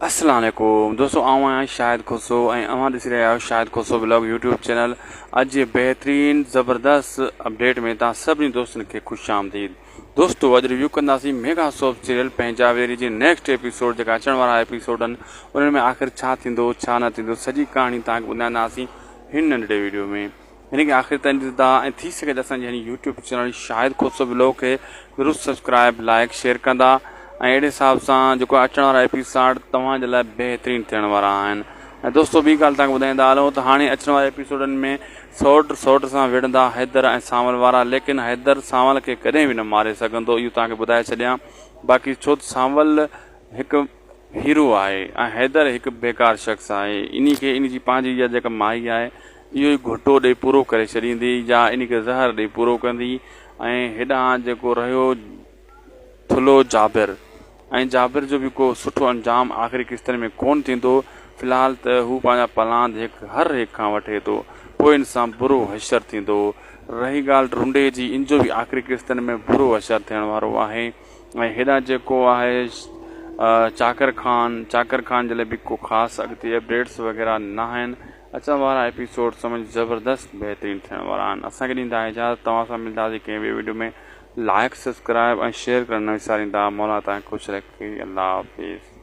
السلام عليڪم دوستو آئون آهيان شاهد کوسو ۽ اوهان ڏسي رهيا آهيو Shahid Khoso vlog YouTube channel اڄ جي بهترين زبردست اپڊيٽ ۾ توهان سڀني دوستن کي خوش آمديد دوستو اڄ ريويو ڪنداسين ميگا سوپ سيريل پنهنجا ويري جي نيڪسٽ ايپيسوڊ جيڪا اچڻ وارا ايپيسوڊ آهن انهن ۾ آخر ڇا ٿيندو ڇا نه ٿيندو سڄي ڪهاڻي توهان کي ٻڌائينداسين هن ننڍڙي ويڊيو ۾ هن کي آخر تائين ڏسندا ۽ ٿي سگهي ته اسان جي هن YouTube channel Shahid Khoso vlog کي ضرور سبسڪرائب لائڪ شيئر ڪندا ۽ اهڙي حساب سان جيڪو اچڻ وارا ايپيساڊ توهان جي لاء بهترين ٿيڻ وارا آهن ۽ دوستو ٻي ڳالهه توهان کي ٻڌائيندا هلون ته هاڻي اچڻ واري ايپيسوڊن ۾ سوٽ سوٽ سان وڙهندا حيدر ۽ سانول وارا ليڪن حيدر سانول کي ڪڏهن به نه ماري سگهندو اهو توهان کي ٻڌائي ڇڏيان باقي ڇو ته سانول هڪ هيرو آهي ۽ حيدر هڪ بيڪار شخص آهي انهي کي انهي جي پنهنجي اها جيڪا مائي آهي اهو ئي گهوٽو ڏئي پورو ڪري ڇڏيندي يا انهي کي زهر ڏئي پورو ڪندي ۽ هيڏانهن جيڪو رهيو ٿلهو جابر ۽ جابر جو به ڪو سٺو انجام آخري قسطن ۾ ڪونه ٿيندو في الحال ته هو پنهنجا پلاند هڪ هر هڪ کان وٺي ٿو پوء ان سان برو حشر ٿيندو رهي ڳالهه رنڊي جي ان جو به آخري قسطن ۾ برو حشر ٿيڻ وارو آهي. ۽ هيڏانهن جيڪو آهي چاڪر خان چاڪر خان جي لاء به ڪو خاص اڳتي اپڊيٽس وغيره نه آهن اچڻ وارا ايپيسوڊ سمجھ زبردست بهترين ٿيڻ وارا آهن اسان کي ڏيندا اجازت توهان سان ملنداسين ڪنهن ٻي ويڊيو ۾ لائڪ سبسڪرائب ۽ شيئر ڪرڻ نه وساريندا مولا توهان کي خوش رکي الله حافظ.